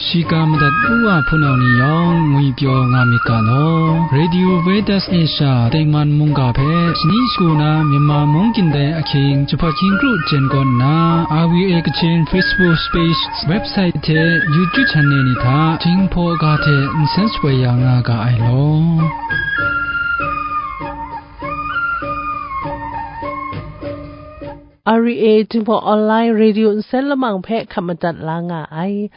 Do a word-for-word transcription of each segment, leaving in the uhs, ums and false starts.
Shiga madat u wa hpunau ni yawng ngwi pyaw nga myit ga law. Radio Vedas Asia tengman mungga hpe shani shagu na Myanmar mung gindai ahkying jahpat hkying kru jen kawn nna, R V A Kachin Facebook page, website hte YouTube channel ni hta Jinghpaw ga hte nsen shapoi ya nga ga ai law. R V A Jinghpaw Online Radio nsen lamang hpe hkap madat la nga ai.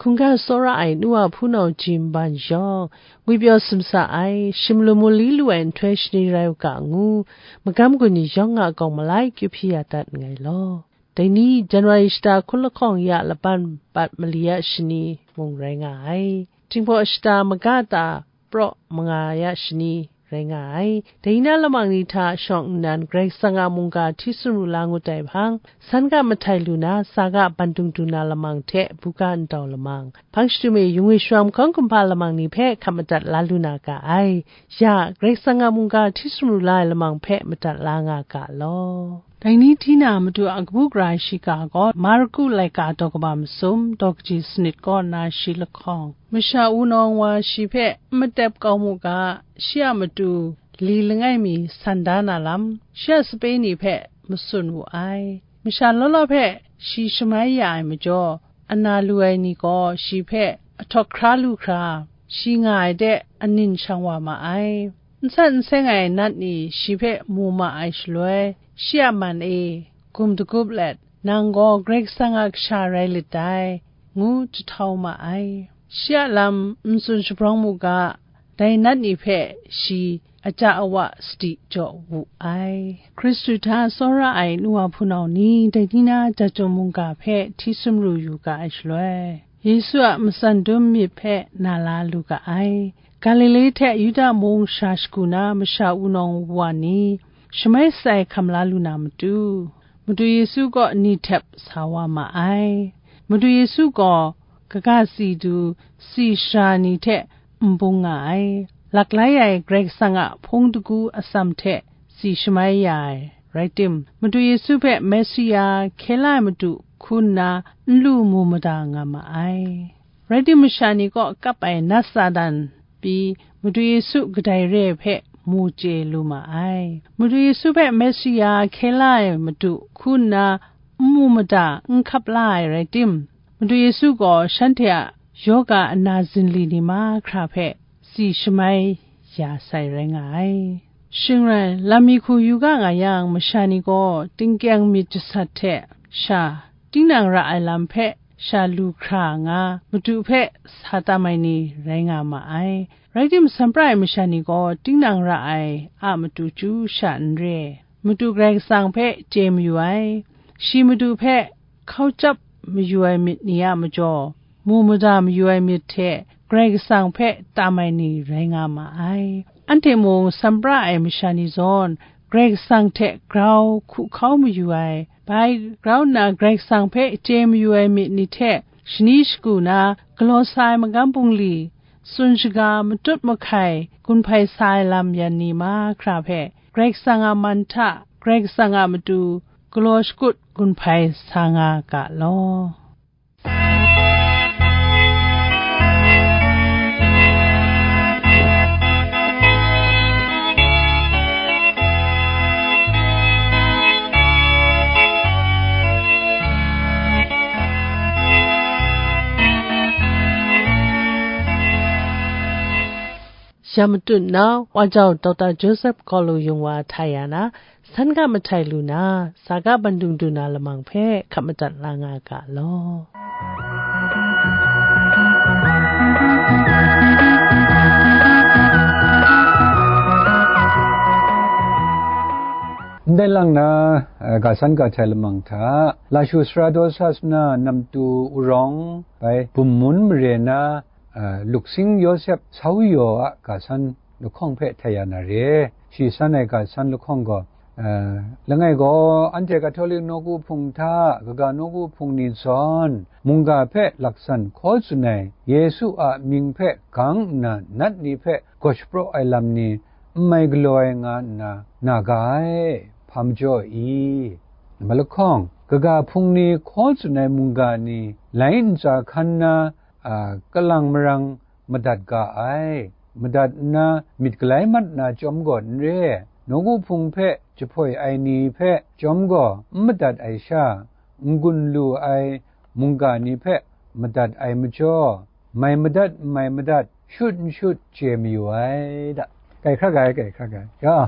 Hkungga tsawra ai nu wa hpunau ji nban yawng, ngwipyaw simsa ai, shim lu mu li lu ai nhtoi shani rai u ga ngu, magam gun ni yawng a kawng malai kyu hpyi ya dat nngai law. Dai ni, January shata hkun lahkawng ya laban bat mali a shani mung rai nga ai. Jinghpaw shata maga ta praw manga ya shani rai nga ai. Dai na lamang ni hta shawng nnan Karai Kasang a mungga hti sumru la ngut ai hpang, san ga mahtai lu na, sa ga bandung du na lamang hte buga ndau lamang, hpang shadum e yung e sharawng hkawng kumhpa lamang ni hpe hkap madat la lu na ga ai. Ya, Karai Kasang a mungga hti sumru la ai lamang hpe madat la nga ga law. Dai ni hti na Madu a kabu gara shiga gaw, Marku laika daw kaba masum, daw kaji sanit kaw nna shi lahkawng, masha wunawng wa shi hpe n matep kau mu ga, shi a matu li langai mi san da na lam, shi a sape ni hpe matsun wu ai. Masha law law hpe shi shamai ya ai majaw, ana lu ai ni gaw shi hpe ahtawk hkra lu hkra, shi nga ai de anin shang wa ma ai. N sat n seng ai nat ni shi hpe mu ma ai shaloi, shi a man e, gum dagup let, "Nang gaw Karai Kasang a Kasha rai lit dai," ngu jahtau ma ai. Shi a lam n tsun shabrawng mu ga, dai nat ni hpe shi aja awa sadi jaw wu ai. Hkristu hta tsawra ai nu wa hpunau ni, dai ni na Jahtum mungga hpe hti sumru yu ga ai shaloi, Yesu a matsan dum myit hpe na la lu ga ai. Galile hte Yuda mung sha shagu na masha wunawng wa ni, shamai sai hkam la lu na matu, Madu Yesu kaw ni htep sa wa ma ai. Madu Yesu gaw kaga tsi du tsi shara ni hte n bung nga ai. Laklai ai Karai Kasang a hpung dagu atsam hte tsi shamai ya ai rai tim, Madu Yesu hpe Mesia, hkye la ai Madu hku nna n lu mu mada nga ma ai. Rai tim, masha ni kaw kap ai nat Satan pyi, Madu Yesu kadai re ai hpe mu chye lu ma ai. Madu Yesu hpe Mesia, hkye la ai Madu hku nna n mu mada n hkap la ai rai tim, Madu Yesu gaw shanhte a yawga ana zinli ni mahkra hpe tsi shamai ya sai rai nga ai. Shing rai, lam mi hku yu ga nga yang, masha ni gaw tingkyang myit jasat hte sha, tinang ra ai lam hpe sha lu hkra nga, Madu hpe sa tam ai ni rai nga ma ai. Rai tim, sanpra ai masha ni gaw tinang ra ai a matu chyu sha n re, Madu Karai Kasang hpe chye mayu ai. Shi Madu hpe hkau chyap mayu ai myit ni a majaw, mu mada mayu ai myit hte Karai Kasang hpe tam ai ni rai nga ma ai. Anhte mung sanpra ai masha ni zawn, Karai Kasang hte grau hku hkau mayu ai, bai grau nna Karai Kasang hpe chye mayu ai myit ni hte shani shagu na galaw sa ai magam bungli, tsun shaga, matut mahkai gun hpai sa ai lam yan ni mahkra hpe, Karai Kasang a man hta, Karai Kasang a matu galaw shakut gun hpai sa nga ga law. Ya matut nna, Wa Jau Doctor Joseph Kalu Yung Wa hta ya na, san ga mahtai lu na, sa ga bandung du na lamang hpe hkap madat la nga ga law. Ndai lang na, eh, ga san ga htai lamang hta, Lashu sara daw sa suna namtu urawng bai, bum mun mare na, eh, Luksing Yawsep Sau Yaw a ga san lahkawng hpe htai ya na re. Shi san ai ga san lahkawng gaw, eh, langai gaw, anhte Katolik nawku hpung hta, kaga nawku hpung ni zawn, mungga hpe laksan hkaw tsun ai Yesu a mying hpe gang nna nat ni hpe gaw shapraw ai lam ni, n mai galaw ai nga nna na ga ai, hpa majaw i? Namba lahkawng, kaga hpung ni hkaw tsun ai mungga ni, lai ntsa hkan na, a, kalang marang madat ga ai. Madat nna myit galai mat na chyawm gaw n re, nawku hpung hpe jahpoi ai ni hpe chyawm gaw n madat ai sha, n-gun lu ai mungga ni hpe madat ai majaw, mai madat n mai madat, shut n shut chye mayu ai da. Kai hkra gai, kai hkra gai. Ya,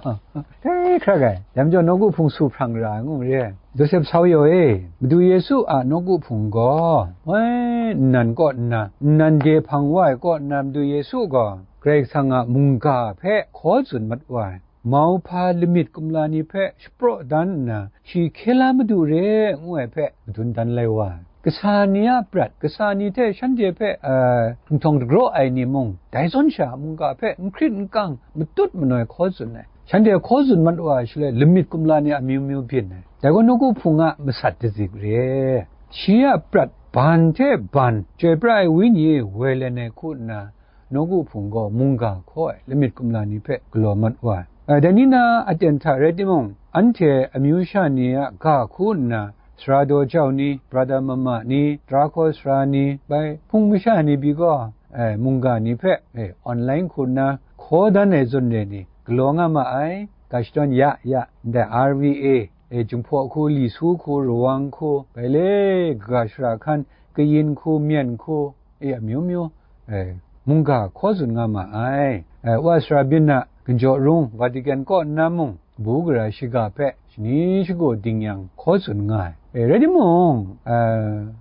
kai hkra gai. Dai majaw nawku hpung su hprang ra ai ngu re. Josep Sawyo e, Madu Yesu a nawku hpung gaw, woi, nnan kaw nna, nnan de hpang wa ai kaw nna, Madu Yesu gaw Karai Kasang a mungga hpe hkaw tsun mat wa ai. Mauhpa lamit kumla ni hpe shapraw dan nna, shi hkye la madu re, ngu ai hpe madun dan lai wa ai. Kasa ni a prat, kasa ni hte shanhte hpe, a, nhtawng dagraw ai ni mung, dai zawn sha a mungga hpe n hkrit n kang, matut manoi hkaw tsun ai. Shanhte hkaw tsun mat wa ai shaloi, lamit kumla ni amyu myu byin ai. Dai gaw nawku hpung a masat dazik re. Shi a prat ban hte ban, Chyoi pra ai Wenyi e woi len ai hku nna, nawku hpung gaw mungga hkaw ai lamit kumla ni hpe galaw mat wa ai. Dai ni na aten hta rai timung, anhte amyu sha ni a ga hku nna, sara daw jau ni, brada mama ni, tara hkaw sara ni, bai hpung masha ni pyi gaw, e, mungga ni hpe, e, online hku nna hkaw dan ai zawn re ni galaw nga ma ai. Ga shadawn ya ya, ndai R V A, e, Jinghpaw hku, Li Su hku, Rawang hku, bai le, kaga shara hkan, kayin hku, myen hku, e, amyu myu, e, mungga hkaw tsun nga ma ai. E, wa sara byin a, Ginjaw Rung, Vatican kaw nna mung, kabu gara shiga hpe shani shagu ding yang hkaw tsun nga ai. E, rai timung, e,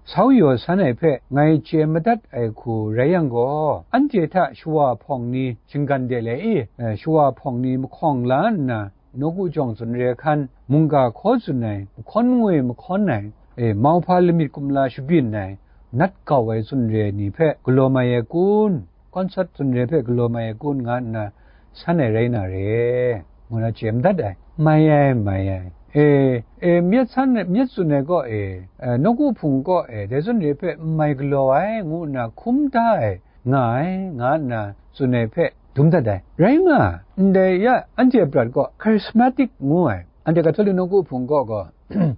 Sawyo san ai hpe ngai chye madat ai hku rai yang gaw, anhte hta shawa hpawng ni shinggan de le i, e, shawa hpawng ni mahkawng la nna, nawku jawng tsun re hkan, mungga hkaw tsun ai, mahkawn mangwi mahkawn ai, e, mauhpa lamit kumla shabyin ai, nat kau ai tsun re ni hpe galaw mai ai kun? Kawnsat tsun re hpe galaw mai ai kun nga nna san ai rai na re, ngu na chye madat ai. Mai ai, mai ai. E, e, myit san, myit tsun ai kaw e, e, nawku hpung kaw e, dai tsun re hpe n mai galaw ai, ngu nna hkum da ai, nga ai, nga nna tsun ai hpe dum dat ai. Rai nga, ndai ya anhte a prat kaw charismatic ngu ai, anhte Catholic nawku hpung kaw gaw,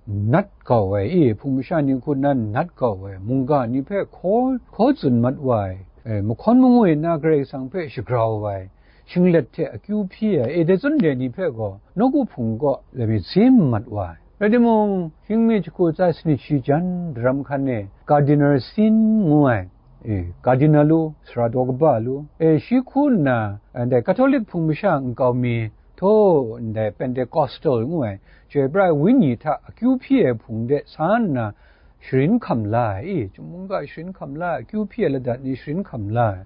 nat kau ai, i, hpung masha ni hku nna nat kau ai, mungga ni hpe hkaw, hkaw tsun mat wa ai, e, mahkawn mangwi na Karai Kasang hpe shagrau ai, shinglet hte akyu hpyi ai, e, dai tsun re ni hpe gaw, nawku hpung kaw lam mi zim mat wa ai. Rai timung, shing mi jahku tsa sanit shi jan daram hkan e, Cardinal Sin ngu ai, e, Cardinal u, sara daw kaba lu, e, shi hku nna, ndai Catholic hpung masha nkau mi, htaw ndai Pentecostal ngu ai, Chyoi pra ai Wenyi hta akyu hpyi ai hpung de sa nna, sharin hkam la ai, i, chyum mungga sharin hkam la ai, akyu hpyi ai ladat ni sharin hkam la ai.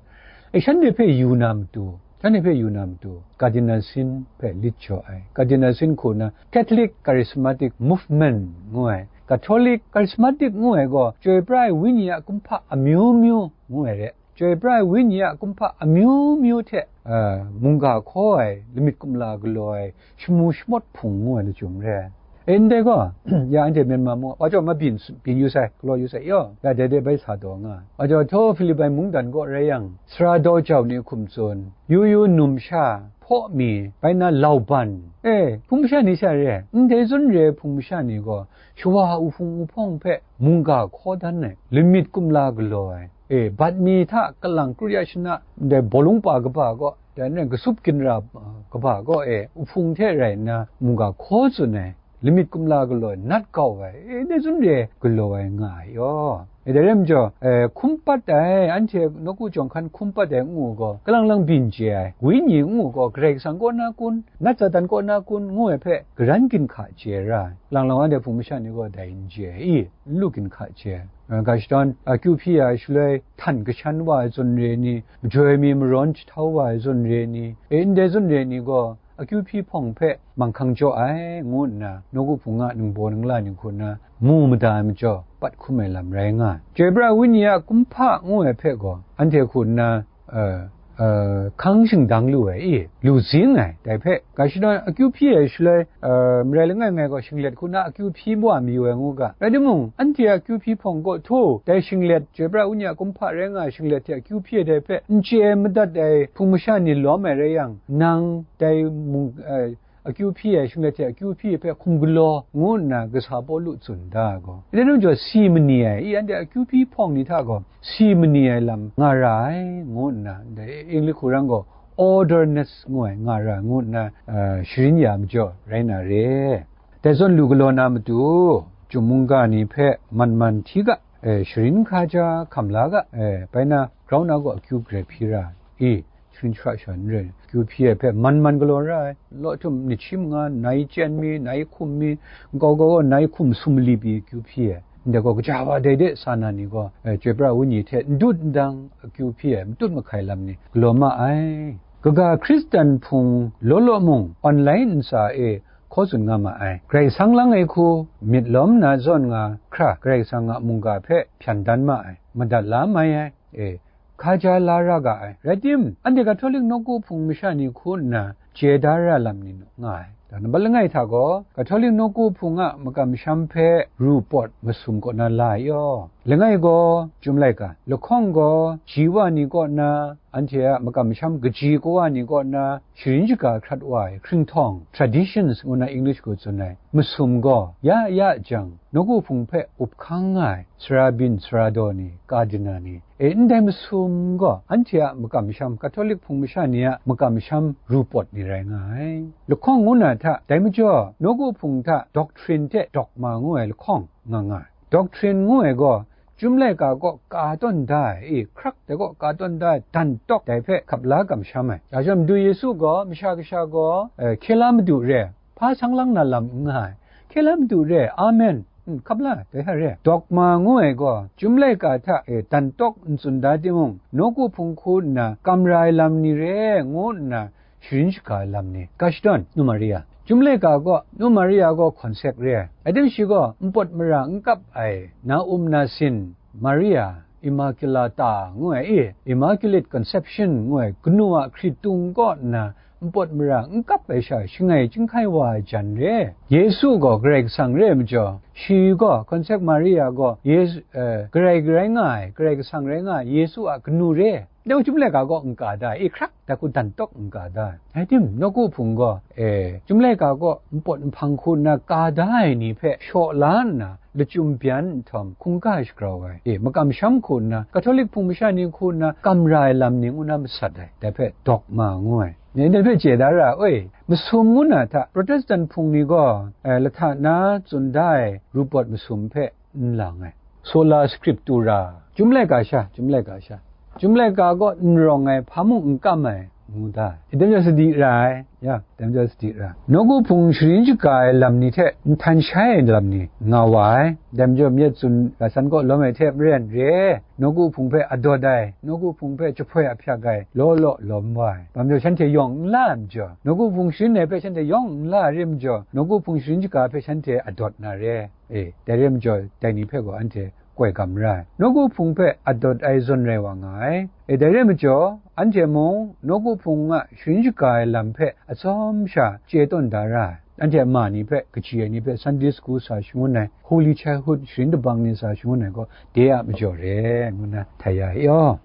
E, shanhte hpe yu na matu, shanhte hpe yu na matu, Cardinal Sin hpe lit jaw ai. Cardinal Sin hku na Catholic Charismatic Movement ngu ai, Catholic Charismatic ngu ai gaw, Chyoi pra ai Wenyi a kumhpa amyu myu ngu ai re. Chyoi pra ai Wenyi a kumhpa amyu myu hte, a, mungga hkaw ai, lamit kumla galaw ai, shamu shamawt hpung ngu ai lachyum re ai. E, ndai gaw, ya anhte Myanmar mung, wa jaw ma byin, byin yu sai, galaw yu sai, yaw, ya dai de bai sa taw nga ai. Wa jaw htaw Hpilipai mungdan kaw rai yang, sara daw jau ni hkum tsun, yu yu numsha, hpaw mi, bai na lauban, e, hpung masha ni sha re ai, ndai zawn re ai hpung masha ni gaw, shawa uhpung uhpawng hpe mungga hkaw dan ai, lamit kumla galaw ai, e, bat mi hta kalang kru ya shana, ndai bawlung pa kaba kaw, dai rai nna kasup ginra, uh, kaba kaw e, uhpung hte rai nna mungga hkaw tsun ai, lamit kumla galaw ai, nat kau ai, e, dai zawn re ai galaw ai nga ai yaw. E, dai rai majaw, e, hkum pat ai, anhte nawku jawng hkan hkum pat ai ngu gaw, kalang lang byin chye ai, Wenyi ngu gaw, Karai Kasang kaw na kun, nat Satan kaw na kun, ngu ai hpe, garan ginhka chye ra ai, lang lang anhte hpung masha ni gaw dai n chye ai, i, n lu ginhka chye ai. Ga shadawn akyu hpyi ai shaloi, htan kashan wa ai zawn re ni, majoi mi marawn jahtau wa ai zawn re ni, e, ndai zawn re ni gaw, akyu hpyi hpawng hpe manghkang jaw ai, ngu nna, nawku hpung a ningbaw ningla ni hku nna, mu mada ai majaw, pat hkum ai lam rai nga ai. Chyoi pra ai Wenyi a kumhpa ngu ai hpe gaw, anhte hku nna, uh, uh, hkang shingdang lu ai, i, lu zing ai, dai hpe, ga shadawn akyu hpyi ai shaloi, uh, marai langai ngai gaw shinglet hku na akyu hpyi wa mayu ai ngu ga. Rai timung, anhte a akyu hpyi hpawng kaw htaw, dai shinglet, Chyoi pra ai Wenyi a kumhpa rai nga ai shinglet hte akyu hpyi ai dai hpe, n chye ai madat ai hpung masha ni lawm ai rai yang, nang dai mung, uh, akyu hpyi ai, shinglet hte akyu hpyi ai hpe hkum galaw, ngu nna kasa Pawlu tsun da ai gaw, ndai num jaw si mani ai, i anhte akyu hpyi hpawng ni hta gaw si mani ai lam nga ra ai, ngu nna, ndai English hkurang gaw orderness ngu ai nga ra ai, ngu nna, a, sharin ya majaw rai na re. Dai zawn lu galaw na matu, chyum mungga ni hpe man man hti ga, e, sharin hkaja hkam la ga, e, bai na, grau na gaw akyu grai hpyi ra i, sharin shara sha n rai, akyu hpyi ai hpe man man galaw ra ai, law htum nit shi manga, nai chyen mi, nai hkum mi, nkau kau gaw nai hkum sumali pyi akyu hpyi ai, ndai gaw kaja wa dai de sa na ni gaw, e, chyoi pra ai wenyi hte n dut n dang akyu hpyi ai, matut mahkai lam ni galaw ma ai. Kaga Hkristan hpung law law mung online ntsa e hkaw tsun nga ma ai. Karai Kasang lang ai hku myit lawm na zawn nga hkra, Karai Kasang a mungga hpe hpyan dan ma ai, madat la mai ai, e, hkaja la ra ga ai. Rai tim, anhte Katolik nawku hpung masha ni hku nna chye da ra lam ni nga ai. Nambat langai hta gaw, Katolik nawku hpung a makam masham hpe ru pawt masum kaw na la ai yaw. Langai gaw, Chyum laika, lahkawng gaw, ji wa ni kaw na, anhte a makam masham kaji kawa ni kaw na, sharin shaga hkrat wa ai, hkringhtawng, traditions, ngu na English gaw tsun ai, masum gaw, ya ya jang, nawku hpung hpe up hkang nga ai, sara byin, sara daw ni, kadina ni, e, ndai masum gaw, anhte a makam masham, Katolik hpung masha ni a makam masham ru pawt ni rai nga ai. Lahkawng ngu na hta, dai majaw, nawku hpung hta doctrine hte dogma ngu ai lahkawng nga nga ai. Doctrine ngu ai gaw, Chyum laika kaw ka tawn da ai, e, hkrak dai kaw ka tawn da ai, dan tawk dai hpe hkap la kamsham ai. Ya sha Madu Yesu gaw, Masha Kasha gaw, e, hkye la Madu re, hpa sang lang na lam n nga ai. Hkye la Madu re, Amen, mm, hkap la, dai hta re. Dogma ngu ai gaw, Chyum laika hta, e, dan tawk n tsun da timung, nawku hpung hku nna kam ra ai lam ni re, ngu nna, sharin shaga ai lam ni, ga shadawn, nu Maria. Chyum laika gaw, nu Maria gaw hkawn sek re ai. Rai tim shi gaw, npawt mara n kap ai, na um na sin, Maria Immaculata ngu ai i, Immaculate Conception ngu ai, kanu a hkritung kaw nna, npawt mara n kap ai sha, shangai chyinghkai wa ai jan re. Yesu gaw Karai Kasang re ai majaw, shi gaw, hkawn sek Maria gaw, Yesu, eh, Karai rai nga ai, Karai Kasang rai nga ai, Yesu a kanu re. Dai chyum laika gaw n ka da, i hkrak, dai hku dan tawk n ka da. Rai tim, nawku hpung gaw, e, chyum laika gaw npawt nhpang hku nna ka da ai ni hpe shaw la nna, lachyum byan nhtawm, hkungga shagrau ai, e, makam masham hku nna, Katolik hpung masha ni hku nna, kam ra ai lam ni ngu na masat ai, dai hpe dogma ngu ai. Dai hpe chye da ra, oi, masum ngu na hta, Protestant hpung ni gaw, e, lahta na tsun da ai ru pawt masum hpe, n lang ai. Sola Scriptura, chyum laika sha, chyum laika sha, chyum laika gaw n rawng ai, hpa mung n kam ai, ngu da ai. Dai majaw sadi ra ai, ya, dai majaw sadi ra. Nawku hpung sharin shaga ai lam ni hte nhtan shai ai lam ni nga wa ai. Dai majaw myit tsun ga san kaw lawm ai hte maren re, nawku hpung hpe adawt ai, nawku hpung hpe jahpoi ahpyak ai, law law lawm wa ai. Bam jaw shanhte yawng n la ai majaw, nawku hpung sharin ai hpe shanhte yawng n la ai re majaw, nawku hpung sharin shaga hpe shanhte adawt na re. E, dai re majaw, dai ni hpe gaw anhte koi gam ra ai. Nawku hpung hpe adawt ai zawn rai wa nga ai. E, dai re majaw, anhte mung nawku hpung a sharin shaga ai lam hpe atsawm sha chye tawn da ra ai. Anhte a ma ni hpe, kaji ai ni hpe Sunday school sa shangun ai, Holy Childhood sharin dabang ni sa shangun ai gaw, de a majaw re, ngu na htai ya ai yaw.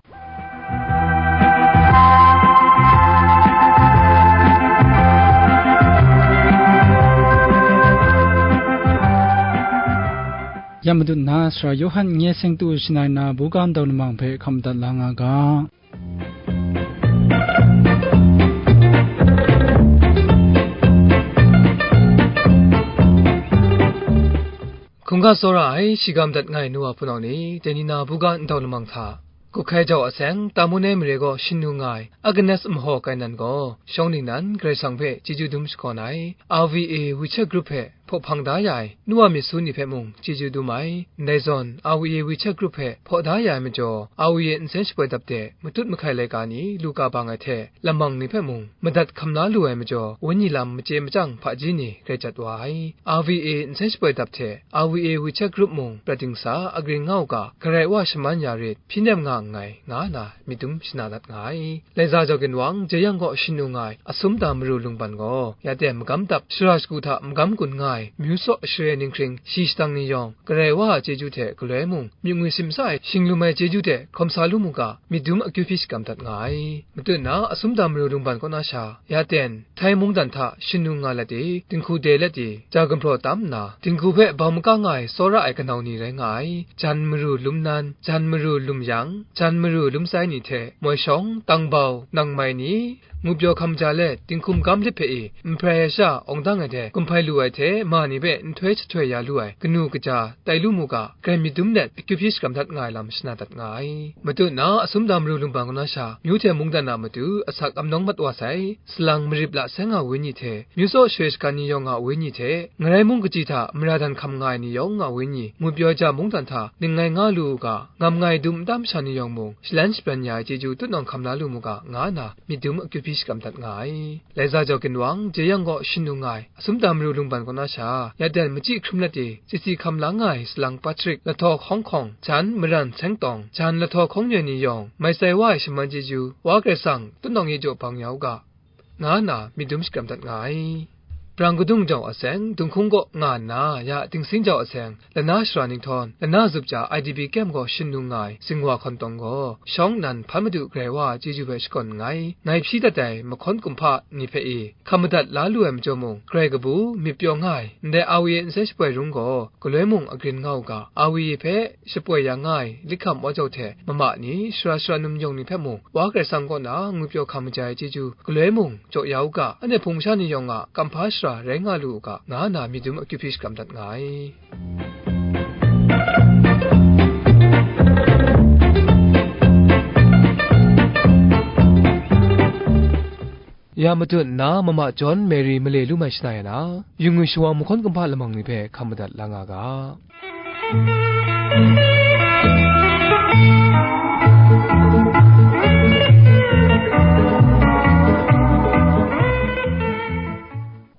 Ya madat na, Sara Yawhan n-, nye seng tu shangai na, buga ndau lamang hpe hkam dat la nga ga. Hkungga tsawra ai, shigam dat nga ai nu wa hpunau ni, dai ni na buga ndau lamang hta, Kut hkai jau a seng, Tamun ai mare gaw shing nu nga ai Agnes Mahaw Kainan gaw, shawng ningnan Karai Kasang hpe chyeju dum shakawn ai, R V A WeChat group hpe hpaw hpang da ya ai, nu wa myit su ni hpe mung chyeju dum ai, ndai zawn, R V A WeChat group hpe hpaw da ya ai majaw, R V A nsen shapoi dap de matut mahkai laika ni lu ka bang ai hte, lamang ni hpe mung madat hkam la lu ai majaw, wenyi lam machye machyang hpaji ni grai jat wa ai. R V A nsen shapoi dap hte, R V A WeChat group mung prat dingsa, agring nga u ga, Karai Wa shaman ya rit, hpyi nem nga nngai, nga na myit dum shana dat nga ai. Laiza jau ginwang, jeyang kaw shing nu nga ai, asum da maru lungban gaw, ya ten magam dap, shara shagu hta magam gun nga ai, myu saw share ninghkring shi shadang ni yawng, Karai Wa a chyeju hte galoi mung, myit ngwi simsa ai shinglum ai chyeju hte hkawm sa lu mu ga, myit dum akyu hpyi shakram dat nga ai. Matut na asum da maru lungban kaw na sha, ya ten, Htai mungdan hta shanung nga let i, dinghku de let i, ja gumhpraw tam nna, dinghku hpe bau maka nga ai tsawra ai kanau ni rai nga ai. Jan maru lum nan, jan maru lum yang, jan maru lum tsai ni hte, moi shawng, tangbau, nang mai ni, ngupyaw hkam ja let, dinghku magam lit hpe i, n hprai ai sha awng dang ai hte, gun hpai lu ai hte, ma ni hpe nhtoi jahtoi ya lu ai, kanu kaja, tai lu mu ga, grai myit dum let, akyu hpyi shakram dat nga ai lam shana dat nga ai. Matut na asum da maru lungban kaw na sha, myu hte mungdan a matu, asak amnawng mat wa sai, salang marip la seng a wenyi hte, myu tsaw share shagan ni yawng a wenyi hte, ngarai mung kaji hta mara dan hkam nga ai ni yawng a wenyi, ngupyaw ja mungdan hta, ning ngai nga lu u ga, ngam nga ai dum nta masha ni yawng mung, shalan shabran ya ai chyeju tutnawng hkam la lu mu ga, nga nna, myit dum akyu hpyi shakram dat nga ai. Laiza jau ginwang, jeyang gaw shanung nga ai, asum da maru lungban kaw na sha, ya dan machyi hkrum let i, tsitsi hkam la nga ai salang Patrick, lahtaw hkawng hkawng, jan maran seng tawng, jan lahtaw hkawng nyoi ni yawng, mai tsai wa ai shaman chyeju, Wa Karai Kasang, tutnawng ye jaw bang ya u ga, nga nna myit dum shakram dat nga ai. Brang kadung jau a seng, dunghkung kaw nga nna, ya dingsin jau a seng, lana shara ninghtawng, lana zup ja I D P camp gaw shanung nga ai, zingwa hkawn tawng gaw, shawng nnan hpan madu Karai Wa a chyeju hpe shakawn nngai, ngai hpyi dat ai mahkawn kumhpa ni hpe i, hkam madat la lu ai majaw mung, grai kabu, myit pyaw nga ai, ndai awi nsai shapoi rung gaw, galoi mung agrin nga u ga, awi hpe shapoi ya nga ai, lit hkam wa jau hte, mama ni, shara shara num yawng ni hpe mung, Wa Karai Kasang kaw na ngwi pyaw hkam maja ai chyeju, galoi mung, jaw ya u ga, anhte hpung masha ni yawng a kamhpa shara rai nga lu u ga, nga nna myit dum akyu hpyi shakram dat nga ai. Ya matut nna, mama John Mary male lu mai shana ya na, yu ngwi shawang mahkawn kumhpa lamang ni hpe hkam madat la nga ga.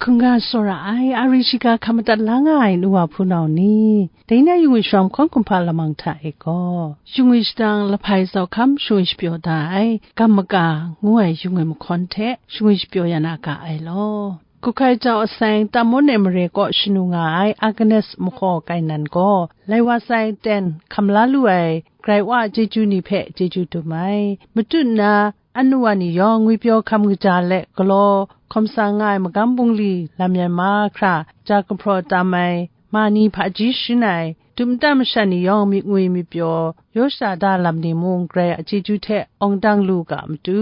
Hkungga tsawra ai, a ri shiga hkam madat la nga ai nu wa hpunau ni, dai na yu ngwi shawang mahkawn kumhpa lamang hta e gaw, yu ngwi shadang lahpai zau hkam shangwi shapyaw da ai, gam maka ngu ai yu ngwi mahkawn hte shangwi shapyaw ya na ga ai law. Kuhkai jau aseng Tamon e mare kaw shanu nga ai Agnes mahkaw kainan gaw, lai wa sai ten hkam la lu ai Karai Wa a chyeju ni hpe chyeju dum ai. Matut nna, anu wa ni yawng ngwipyaw hkam kaja let galaw hkawm sa nga ai magam bungli lam yan mahkra, ja gumhpraw tam ai, ma ni hpaji shin ai, dum nta masha ni yawng myit ngwi myit pyaw, yaw sha da lam ni mung Karai a chyeju hte awng dang lu ga matu,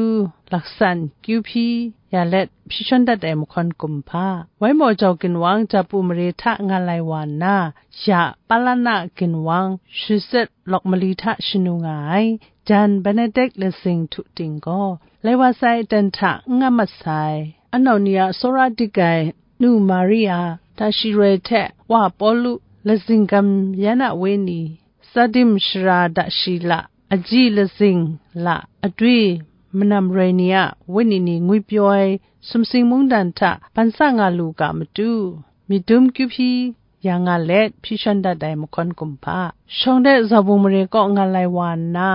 laksan, kyu hpyi, ya let, hpyi shawn dat ai mahkawn kumhpa. Wai maw jau ginwang, japu mare hta nga lai wa nna, ya Palana ginwang, Shazet lawk mali hta shanu nga ai, jan Benedict Lasing htu ting gaw, lai wa sai aten hta n nga mat sai. Anau ni a tsawra dik ai, nu Maria, dashi roi hte wa Pawlu, lazing gam yan a wenyi, Sadim shara dashi la, aji lazing la, adwi manam roi ni a wenyi ni ngwipyaw ai sumsing mungdan hta ban sa nga lu ga matu, myit dum kyu hpyi ya nga let hpyi shawn dat ai mahkawn kumhpa. Shawng de zaubung mare kaw nga lai wa nna,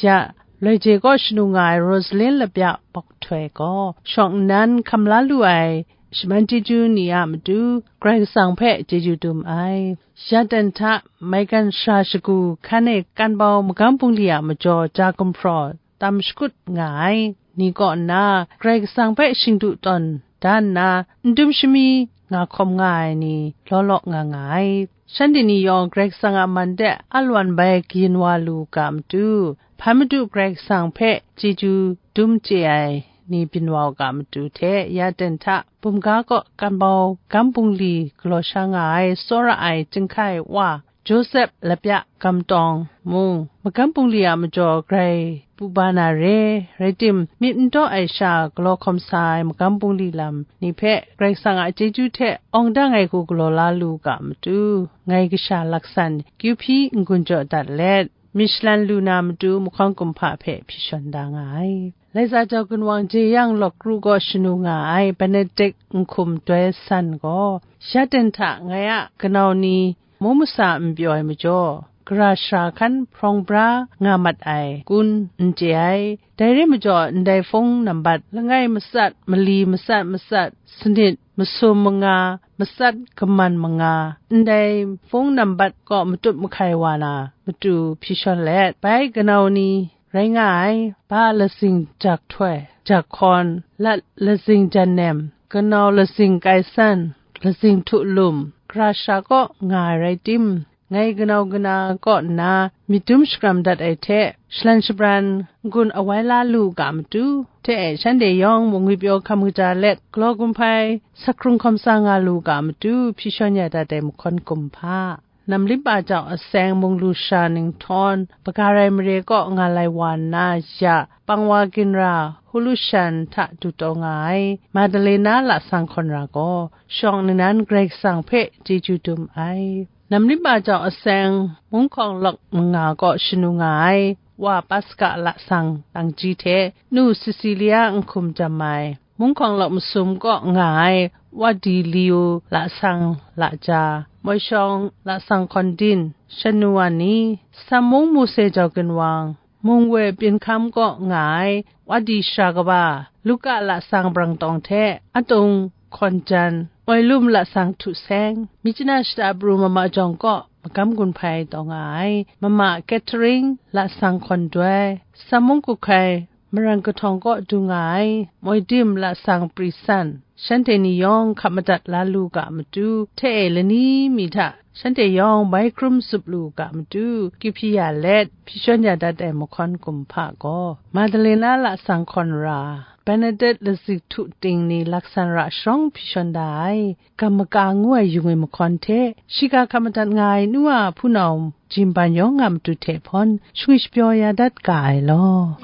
ya loi je kaw shanu nga ai Rosalin lapya bawk htoi gaw, shawng nnan hkam la lu ai shaman chyeju ni a matu Karai Kasang hpe chyeju dum ai. Ya ten hta maigan shara shagu hkan e kan bau magam bungli a majaw ja gumhpraw tam shakut nga ai ni kaw nna, Karai Kasang hpe shingdu tawn da nna, n dum shami nga hkawm nga ai ni law law nga nga ai. Shanhte ni yawng Karai Kasang a man de a lawan bai kayin wa lu ga matu, hpan madu Karai Kasang hpe chyeju dum chye ai ni byin wa u ga matu hte, ya ten hta bumga kaw kan bau gam bungli galaw sha nga ai tsawra ai chyinghkai wa, Josep lapya gam tawng mung, magam bungli a majaw grai pru ba na re, rai tim, myit n taw ai sha galaw hkawm sa ai magam bungli lam ni hpe Karai Kasang a chyeju hte awng dang ai hku galaw la lu ga matu, ngai kasha laksan kyu hpyi n-gun jaw dat let, myit shalan lu na matu mahkawn kumhpa hpe hpyi shawn da nga ai. Laisa jau ginwang jeyang lawk kru gaw shanu nga ai Benedict nhkum doi san gaw, ya ten hta ngai a kanau ni, mu masa n pyaw ai majaw, gara shara hkan hprawng bra nga mat ai kun n chye ai. Dai re majaw, ndai hpung nambat langai matsat, mali matsat matsat, sanit masum manga, matsat kaman manga, ndai phone nambat kaw matut mahkai wa na matu hpyi shawn let, bai kanau ni rai nga ai, Ba Lazing Jak Htoi, Jak Hkawn, Lat Lazing Jan Nem, Kanau Lazing Kai San, Lazing Htu Lum, Gara Sha kaw nga ai rai tim, ngai kanau kana kaw nna myit dum shakram dat ai hte, shalan shabran n-gun awai la lu u ga matu, hte e shanhte yawng mungwi pyaw hkam kaja let, galaw gumhpai sak hkrung hkawm sa nga lu u ga matu, hpyi shawn ya dat ai mahkawn kum hpa. Namlip a jau aseng mung lu sha ninghtawng, Bagarai mare kaw nga lai wa nna ya, pang wa ginra, hulu shan hta du taw nga ai, Madalena Lasang Hkawn Ra gaw, shawng ningnan Karai Kasang hpe chyeju dum ai. Namlip a jau aseng, Munghkawng Lawk manga kaw shanu nga ai, Wa Paska Lasang Langji hte, Nu Cecilia Nhkum Jam Mai, Munghkawng Lawk masum kaw nga ai, Wa Di Liu Lasang Laja, Moi Shawng Lasang Hkawn Din, shanu wa ni, Sammung Muse Jau Ginwang, Mungwe Pyin Hkam kaw nga ai, Wa Di Sara Kaba, Luka Lasang Brang Tawng hte, Atung Hkawn Jan, Moi Lum Lasang Htu Seng, Myitkyina Shata Pru Mama Jawng kaw magam gun hpai taw nga ai, Mama Catherine Lasang Hkawn Doi, Sammung Kuhkai, Maran Kahtawng kaw du nga ai, Moi Dim Lasang Pri San, shanhte ni yawng hkap madat la lu ga matu, hte e lani mi hta shanhte yawng bai hkrum tsup lu ga matu, kyu hpyi ya let, hpyi shawn ya dat ai mahkawn kum hpa gaw, Madalena Lasang Hkawn Ra, Bernadette Lazing Htu Ting ni laksan ra sharawng hpyi shawn da ai, Gam Maka ngu ai yung e mahkawn hte, shiga hkap madat nga ai nu a hpunau Jimban yawng nga matu hte hpawn, shangwi shapyaw ya dat ga ai law.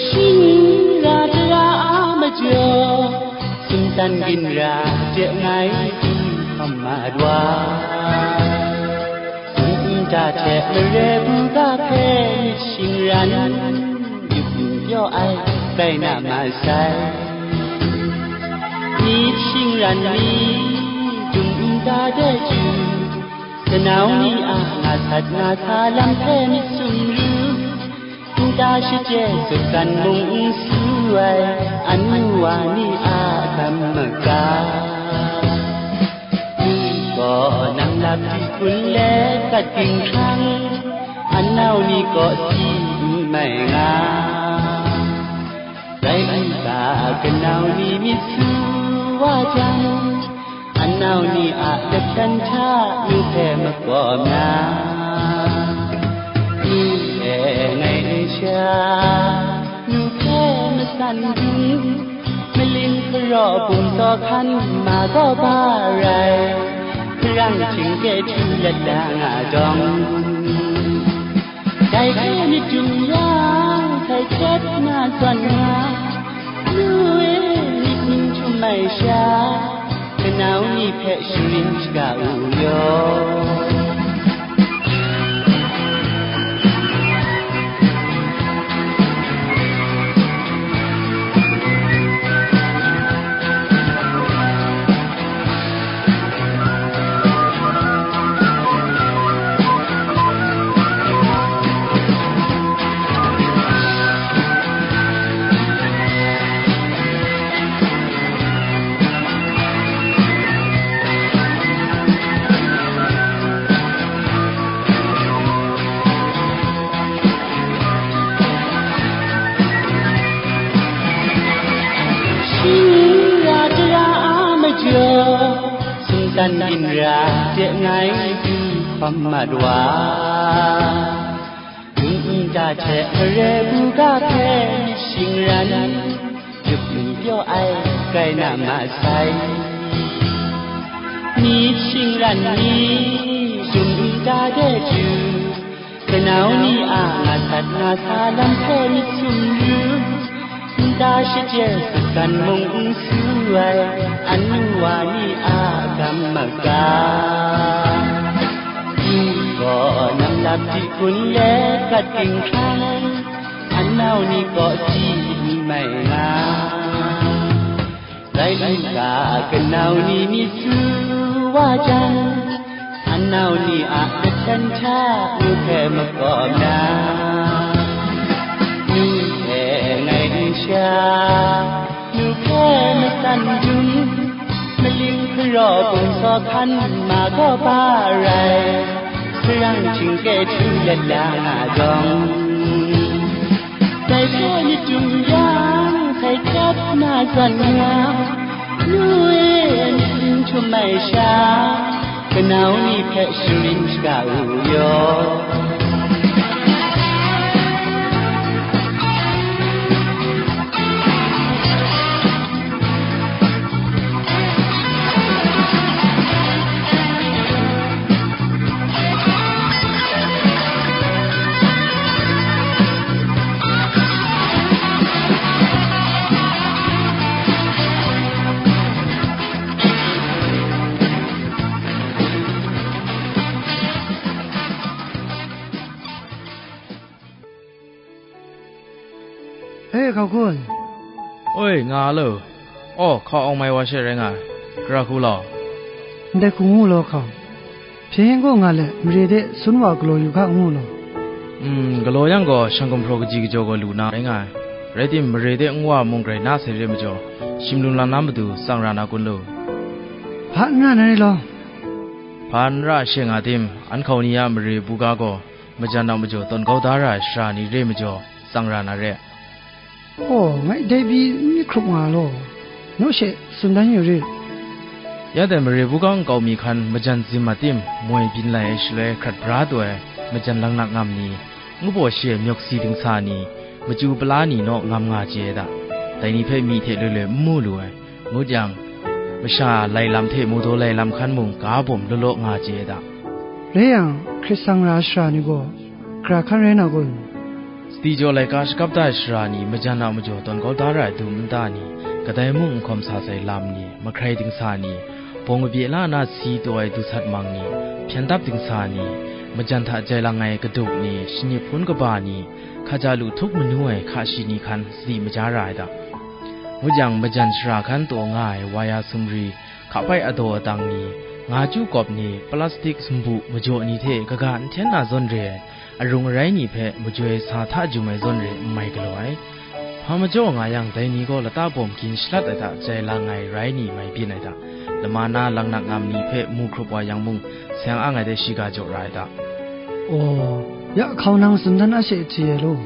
Shing ra tara a majaw, sumtan ginra de ngai du hkam mat wa. Nta hte mare buga hpe myit shingran, yup n pyaw ai, rai na masai. Myit shingran mi, dum nta de chyu, kanau ni a nga sat nga sa lam hpe myit sumru, nta shachye sutgan mung n su ai, anu wa ni a gam maga. Ni gaw nang lap di kun let gat ging hkrang, anau ni gaw si n mai nga. Rai nna, kanau ni myit su wa jang, anau ni a lahkyan hta nu hpe makawm na, nu e ngai n sha, nu hpe matsan dun, maling hkaraw bum taw hkan ma gaw ba rai, hparang htingke htu let da nga jawng. Dai hte myit dum yang, sai hkyet na zawn nga, nu e, myit n htum ai sha, kanau ni hpe sharin shaga u yaw. Shing ra tara a majaw, sumtan ginra de ngai du hkawm mat wa. Nta hte mare buga hpe myit shingran, yup n pyaw ai, rai na masai. Myit shingran mi, dum nta de chyu, kanau ni a nga sat nga sa lam hpe myit sumru, nta shachye sutgan mung n su ai, anu wa ni a gam maga. Kun let kat ging hkran, anau ni kaw si mai nga. Dai lu ga kanau ni myit su wa jang, anau ni a kahten hta nu hpe makawp na, nu hpe ngai n sha, nu hpe matsan dum, maling hkaraw bungsaw hkan ma gaw pa rai, sarang htingke htu let la nga jawng. Dai hpe myit dum yang, hkai chyat na zawn nga, nu e, myit n htum ai sha, kanau ni hpe sharin shaga u yaw. E, hkau kun. Oi, nga lo. Aw, hkau awng mai wa she rai nga ai. Gara hku law. Ndai hku ngu law hkau. Hpyen gaw nga let, mare de sun wa galaw yu hka ngu law. Mm, galaw yang gaw, shang gumhpraw kaji kajaw gaw lu na rai nga ai. Rai tim, mare de nwa mung grai na sai re majaw, shim lum lam na matu tsang ra na kun lu? Hpa n ra na re law. Hpa n ra she nga tim, an hkau ni a mare buga gaw, majan a majaw tawn kau da ra ai sara ni re majaw, tsang ra na re. Aw, ngai dai pyi n myit hkrup nga law, naw she tsun dan yu rit. Ya dai mare buga nkau mi hkan majan zim a tim, moi byin lai ai shaloi hkrat bra taw ai majan laknak ngam ni, ngu baw shi ai myawk si dingsa ni, machyu pala ni naw ngam nga chye ai da. Dai ni hpe myi hte loi loi n mu lu ai. Ngut yang, masha lai lam hte mawdaw lai lam hkan mung ga bawm law law nga chye ai da. Rai yang, hkrit sang ra ai sara ni gaw, gara hkan rai na kun? Sadi jaw laika shakap da ai sara ni majan a majaw tawn kau da ra ai dum nta ni, kadai mung n hkawm sa sai lam ni, mahkrai dingsa ni, bawng abye la na si taw ai du sat mang ni, hpyen dap dingsa ni, majan hta jai lang ai kaduk ni, shanip hpun kaba ni, hkaja lu htup manu ai hka shi ni hkan sadi maja ra ai da. Ngut yang, majan sara hkan taw nga ai wa ya sumri, hka bai adaw atang ni, nga chyu kawp ni, plastik sumbu majaw ni hte kaga n hten na zawn re ai, arung arai ni hpe majoi sa hta jum ai zawn re n mai galaw ai. Hpa majaw nga yang, dai ni gaw lata bawm gin shalat ai hta jai lang ai rai ni mai byin ai hta, lama na laknak ngam ni hpe mu hkrup wa yang mung, seng ang ai de shiga jaw ra ai hta. Aw, ya hkau nang tsun dan a she chye ai law.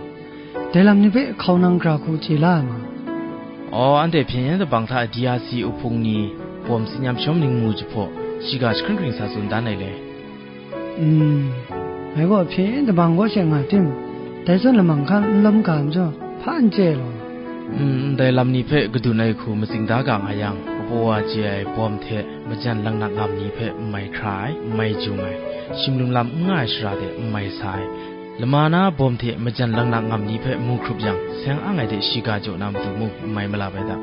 Dai lam ni hpe hkau nang gara hku chye la ai ma? Aw, anhte hpyen yen dabang hta D R C uhpung ni bawm tsin yam shawm ning mu jahpaw, shiga jahkring hkring sa tsun dan ai le. Mm, ngai gaw hpyen yen dabang gaw she nga tim, dai zawn lamang hkan n lawm ga majaw, hpa n chye ai law. Mm, ndai lam ni hpe kadun ai hku matsing da ga nga yang, kapaw wa chye ai bawm hte majan laknak ngam ni hpe n mai hkra ai, n mai jung ai, shim lum lam n nga ai shara de n mai sa ai, lama na bawm hte majan laknak ngam ni hpe mu hkrup yang, seng ang ai de shiga jaw na matu mung n mai malap ai da.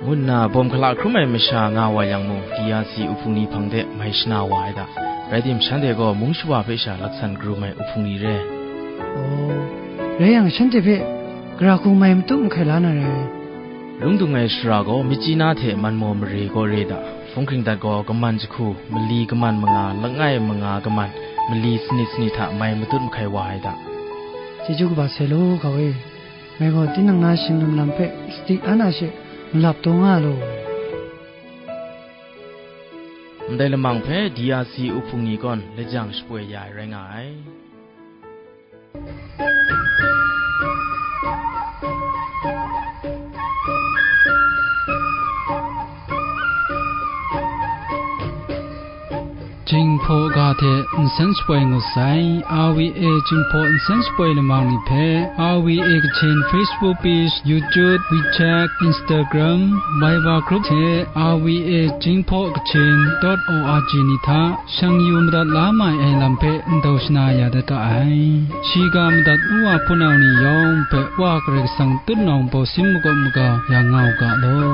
Ngu nna bawm hkala hkrum ai masha nga wa yang mung, D R C uhpung ni hpang de mai shana wa ai da. Rai tim, shanhte gaw mung shawa hpe sha laksan karum ai uhpung ni re. Aw, rai yang, shanhte hpe gara hku mai matut mahkai la na rai. Lung dung ai shara gaw, Myitkyina hte Manmaw mare kaw re da. Hpung hkring dat gaw, kaman jahku, mali kaman manga, langai manga kaman, mali sanit sanit hta mai matut mahkai wa ai da. Chyeju kaba sai law, hkau e. Ngai gaw tinang na shing lam lam hpe sadi an a she malap taw nga law. Ndai lamang hpe D R C uhpung ni gaw lajang shapoi ya ai rai nga ai. Jinghpaw ga hte nsen shapoi ngut sai, R V A Jinghpaw nsen shapoi lamang ni hpe, R V A Kachin Facebook page, YouTube, WeChat, Instagram, Viber group hte R V A Jinghpaw Kachin dot O R G ni hta shang yu madat la mai ai lam hpe ndau shana ya dat ga ai. Shiga madat nu wa hpunau ni yawng hpe Wa Karai Kasang tutnawng bawsin makawp maga ya nga u ga law.